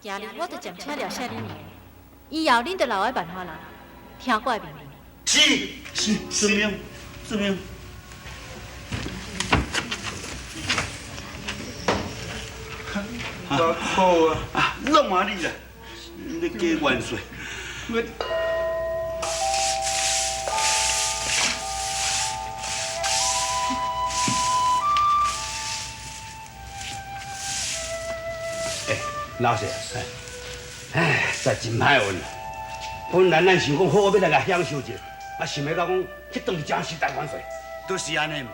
今日我就暂请掠写恁两个，以後恁就留喺萬華樓，聽我的命令。是是，遵命遵命。我苦啊！啊，弄啊你啦，你加元帥。我。欸，老師，哎，實在真歹運。本來咱想講好好欲來共享受一下，啊，想欲到講這頓真是大元帥。都是按呢，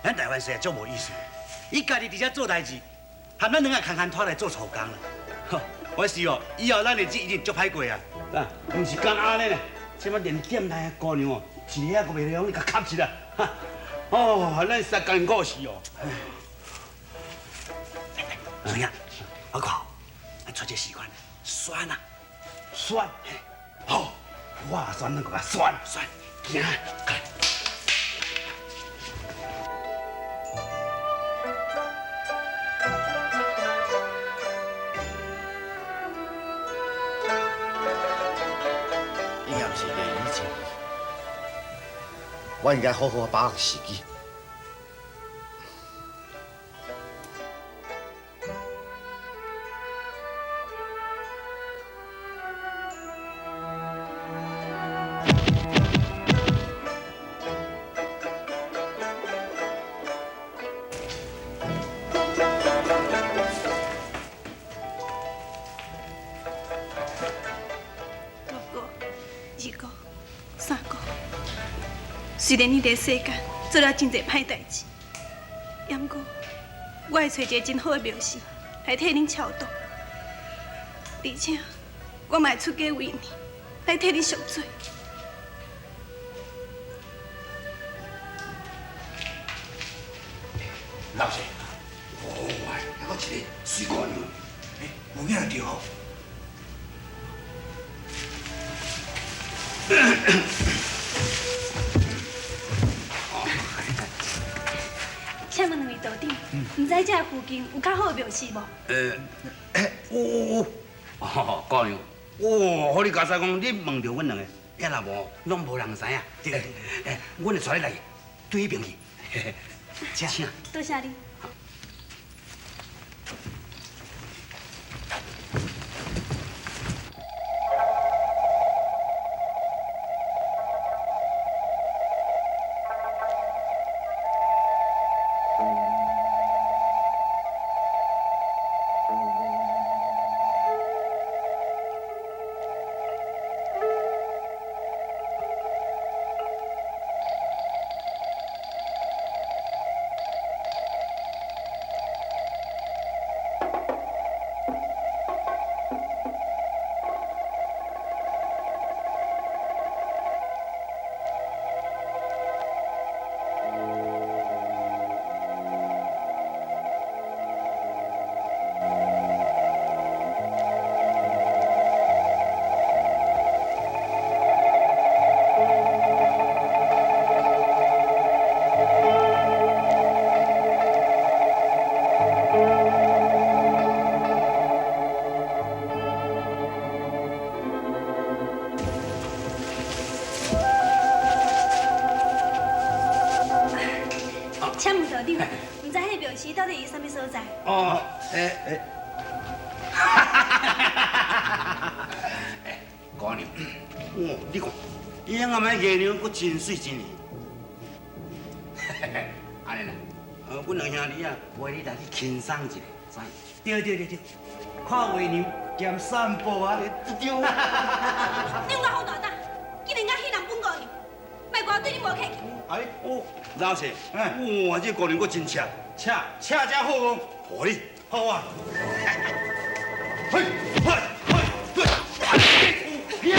咱大元帥也足無意思，伊家己佇遮做代誌，含咱兩个牽牽拖來做粗工啦。我是哦，以後咱的日子一定足歹過啊！啊，毋是干按呢，這擺連店內的姑娘哦，一个也閣袂予你共吸一啦。哈，哦，咱實艱苦死哦。孫仔，我看，咱出這時間選啊，選，好，我選咱閣共選選，行。應該毋是個以前，我應該好好把握時機。雖然你佇世間做了真濟歹代誌，猶過我會揣一个真好的廟師來替恁超度，而且我嘛會出家為尼來替恁贖罪。老師，哦，還閣一個水姑娘，欸，有影著吼。請問兩位道長，毋知這附近有較好的廟寺無？有有有，哦，姑娘，哦，予你家使講，你問著阮兩个，抑若無，攏無人知影。對，欸，阮會帶你來對彼爿去。請。請。多謝你。伫啥物所在？哦，欸欸，哈哈哈哈哈！欸，姑娘，哦，你看，伊遐暗暝月娘阁真媠真圆。按呢啦，阮两兄弟啊，陪你来去轻松一下，知？对对对对，看月娘兼散步啊。对。你有够好大胆，竟然敢戏弄本姑娘，莫怪我对你无客气。哎，哦，老师，哇，这姑娘阁真赤，赤赤才好讲，予你，好啊。嘿，嘿，嘿，嘿，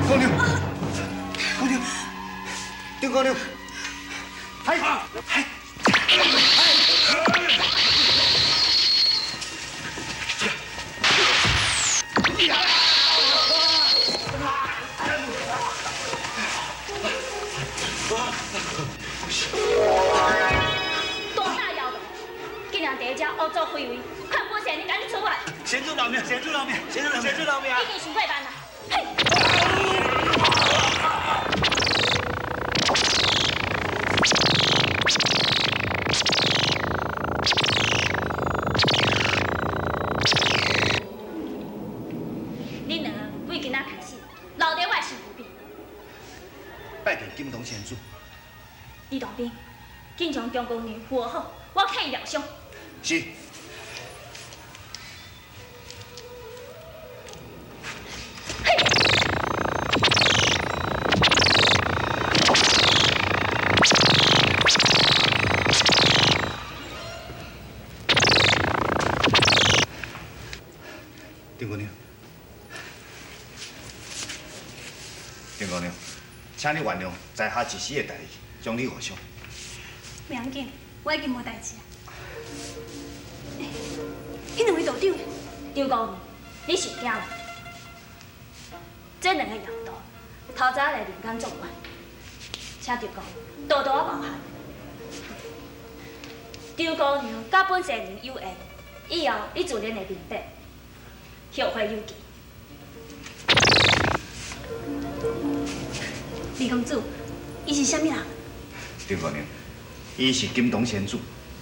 姑娘，姑娘，张姑娘，嗨嗨大胆妖道，竟然伫遮胡作非为，看本仙人赶紧出发！仙主饶命！仙主饶命！仙主仙主饶命！已经伤过慢啦！嘿！恁两个对今仔开始留伫我的身躯边。拜见金堂仙主。李洞宾，紧将张姑娘扶好，我替伊疗伤。是。张姑娘，张姑娘，请你原谅在下一时的大意，将你误伤。袂要紧，我已经无代志啊。欸，彼两位道长，张姑娘，你受惊无？这两个妖道，头早来人间作怪，请张姑娘多多包涵。张姑娘佮本仙人有缘，以后你自然会明白，后会有期。李公子，伊是啥物人？张姑娘，伊是金堂仙子，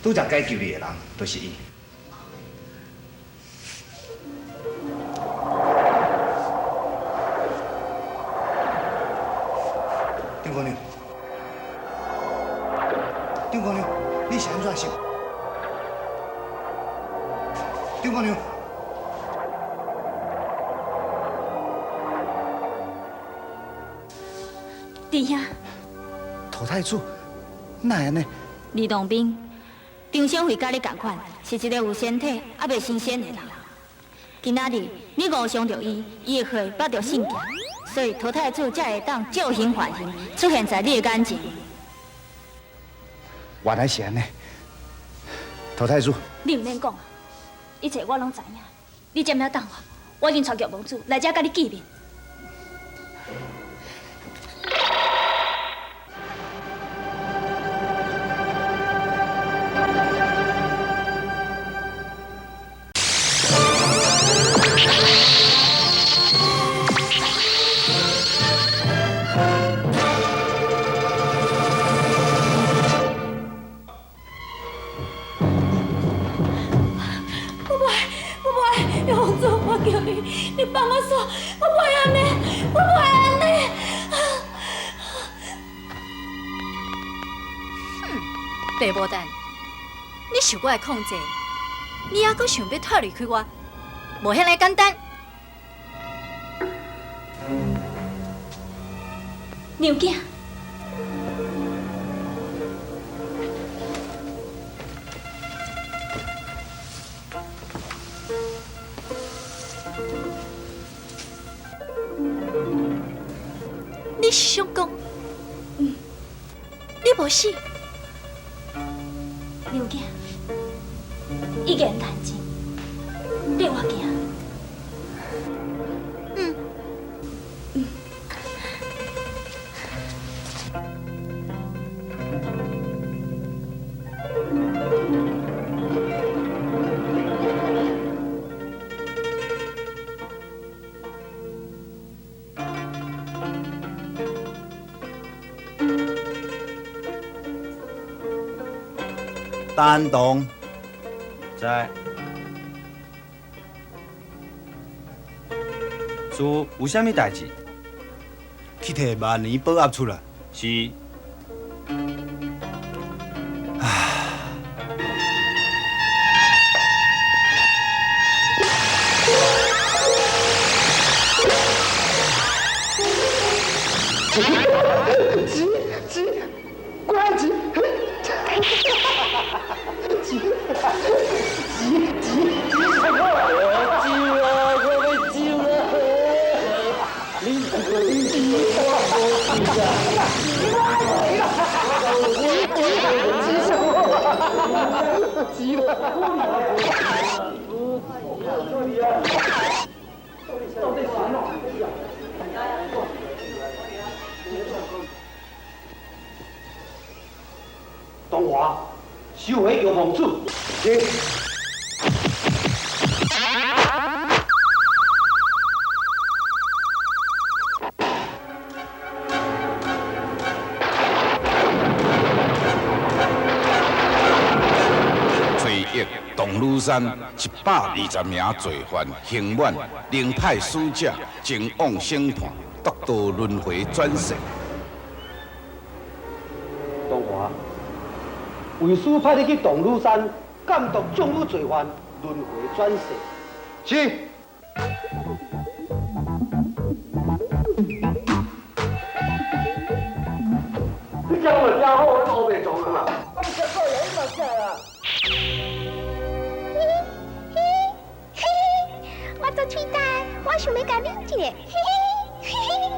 拄才解救你的人，就是伊。张姑娘，张姑娘，你是按怎想？张姑娘，弟兄，陶太子，哪会按呢？李洞宾，张小慧佮你仝款，是一个有身体犹未成仙的人。今仔日你误伤著伊，伊的血捌著圣剑，所以陶太子才会当借形换形，出现在你的眼前。原来是按呢，陶太子，你毋免讲啊，一切我拢知影。你踮遐等我，我已经带玉公子来遮佮你见面。你放我煞，我袂按呢，我袂按呢。哼，白牡丹，你受我的控制，你犹阁想欲脱离开我，无遐尔简单。娘囝，敢無死？娘囝，一言难尽，你我行。嗯。嗯。丹东，在。师，有啥物代志？去提万年宝盒出来。是。急急，关急！急急急！我救啊！我要救啊！你你我无救啊！急什么？急了！东华，收回药王子。是。追忆动女山120名罪犯刑满，另派使者前往审判，独道轮回转世。东华，为师派你去动女山监督众女罪犯轮回转世。是。你讲话真好，我乌白撞啊！我食过呀，你嘛食啦。嘿嘿，我做喙干，我想欲共啉一下。嘿嘿嘿嘿。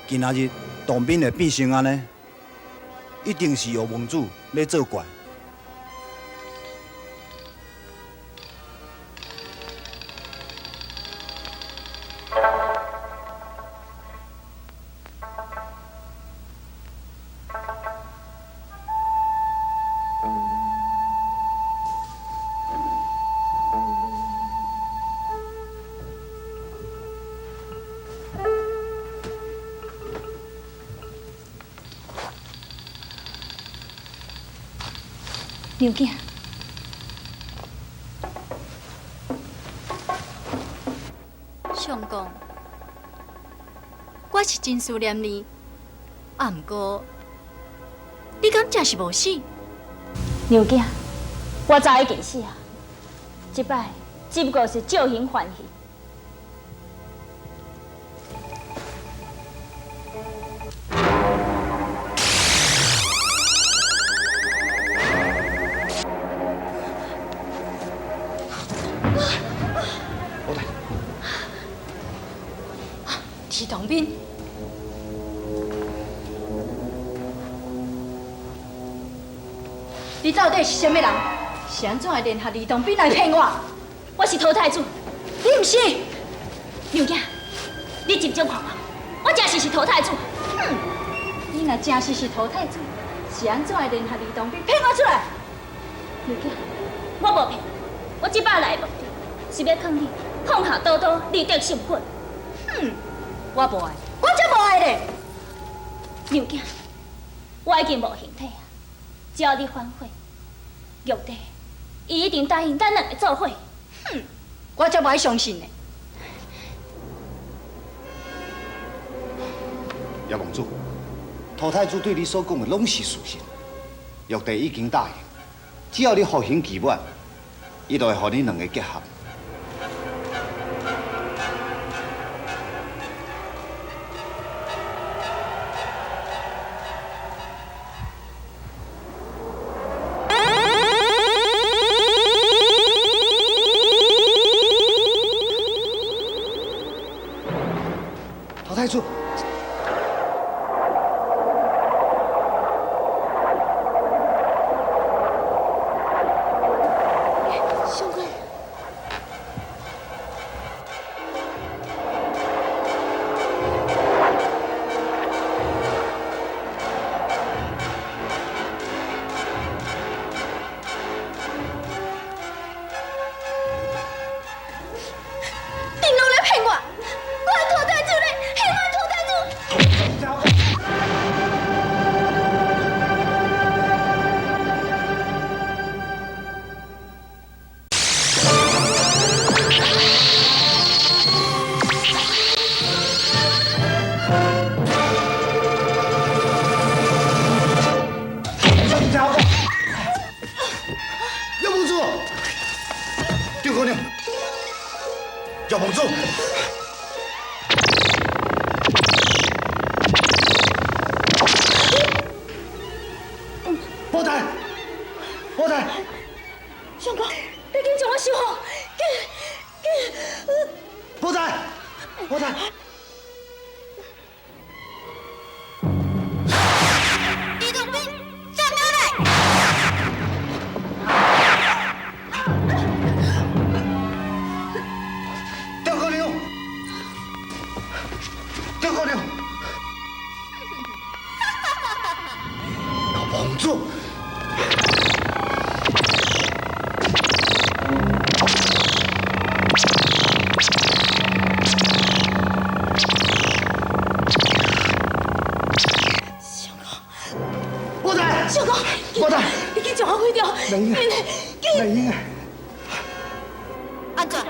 今仔日当兵会变成按呢，一定是药王子咧作怪。娘囝，相公，我是真思念你，啊，毋过你敢真是无死？娘囝，我早已经死啊，这摆只不过是借形还形。是唐斌，你到底是啥物人？是按怎会联合李东斌来骗我？我是陶太子，你毋是。娘囝，你集中看我，我真是是陶太子。哼，你若真是是陶太子，是按怎会联合李东斌骗我出来？娘囝，我无骗，我这摆来的目的是欲劝你放下刀刀，立德成佛。哼。我无爱，我才无爱咧！娘囝，我已经无形体啊，只要你反悔，玉帝伊一定答应咱两个做伙。哼，我才无爱相信呢。叶王子，陶太子对你所讲的拢是事实，玉帝已经答应，只要你服刑期满，伊就会予你两个结合。陶太子。相公。你拢咧骗我！我的陶太子咧，彼我陶太子。药公主，张姑娘，药公主。宝黛，宝黛，相公，你紧将我收好，紧紧。宝黛，宝黛。李东斌，站出来！张姑娘，张姑娘，老公主。相公，宝黛，相公，宝黛，你紧将我开掉！袂用的，袂用的。按怎？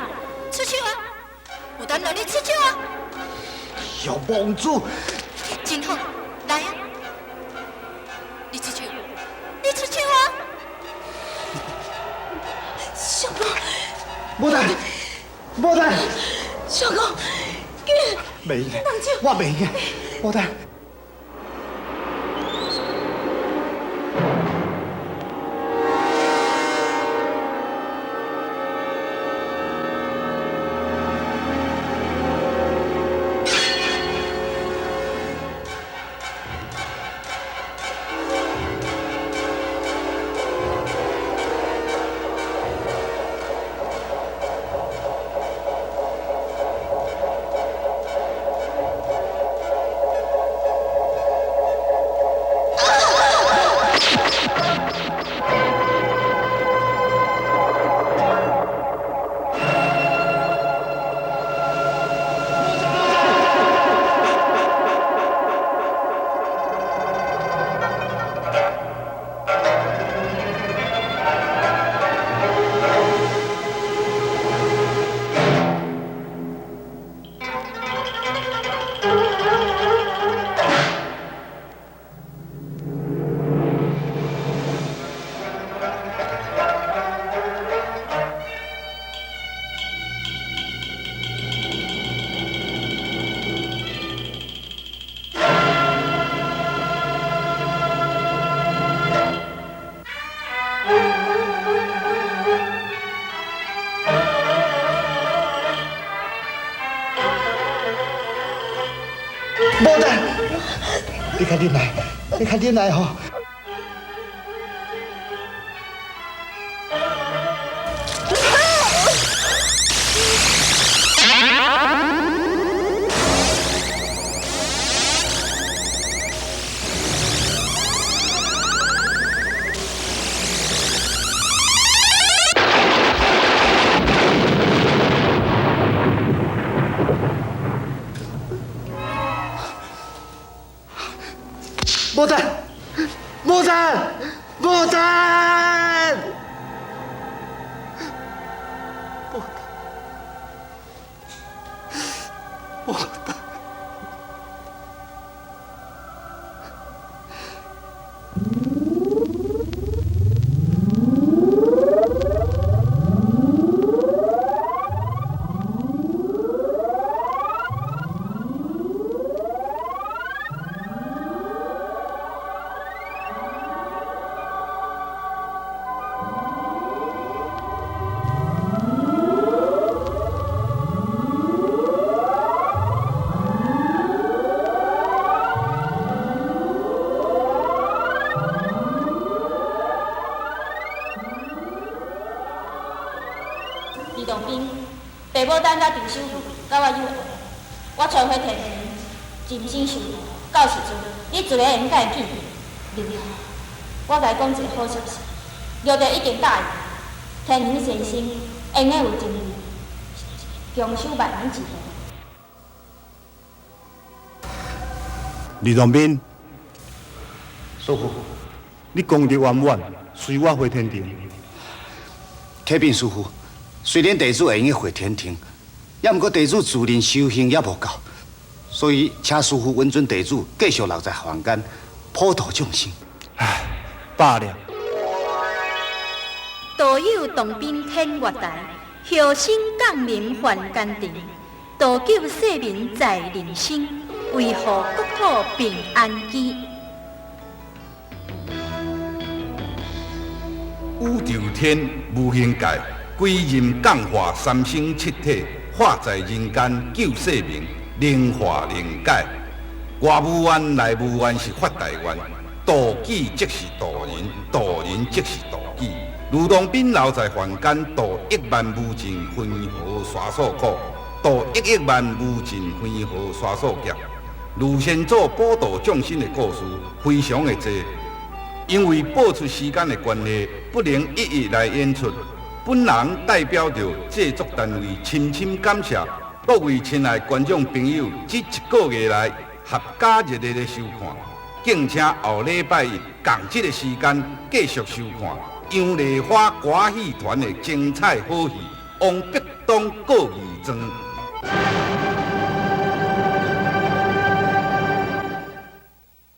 出手啊！有胆量你出手啊！药公主，真好，来啊！你出手，你出手啊！相公，宝黛，宝黛，相公，紧，袂用的，我袂用的，宝黛。宝黛，你较忍耐，你较忍耐吼。宝黛，宝黛，宝黛，宝黛，宝黛。等甲张守慧佮我有缘。我揣回天庭，尽心修道，到时阵你自然会用佮伊见面。另外，我共伊讲一个好消息，玉帝已经答应，天庭先生永远有情义，强守万年之后。李东斌，师父，你功德圆满，随我回天庭。启禀师父，虽然弟子会用回天庭，也毋过弟子自认修行犹无够，所以请师父允准弟子继续留在凡间，普度众生。唉，罢了。道友同宾天月台，孝心降临凡间庭，度救世民在人生，维护国土平安基。宇宙天无形界，归任降化三生七体，化在人间救世民，灵化灵解。外无愿，内无愿是发大愿。度己即是度人，度人即是度己。吕洞宾留在凡间度亿万无尽恒河沙数苦，度一亿万无尽恒河沙数劫。吕先祖普度众生的故事非常的多，因为播出时间的关系，不能一一来演出。本人代表著制作单位，深深感谢各位亲爱观众朋友这一个月来合家热烈的收看。敬请后礼拜一仝这个时间继续收看杨丽花歌戏团的精彩好戏《王必东告义庄》。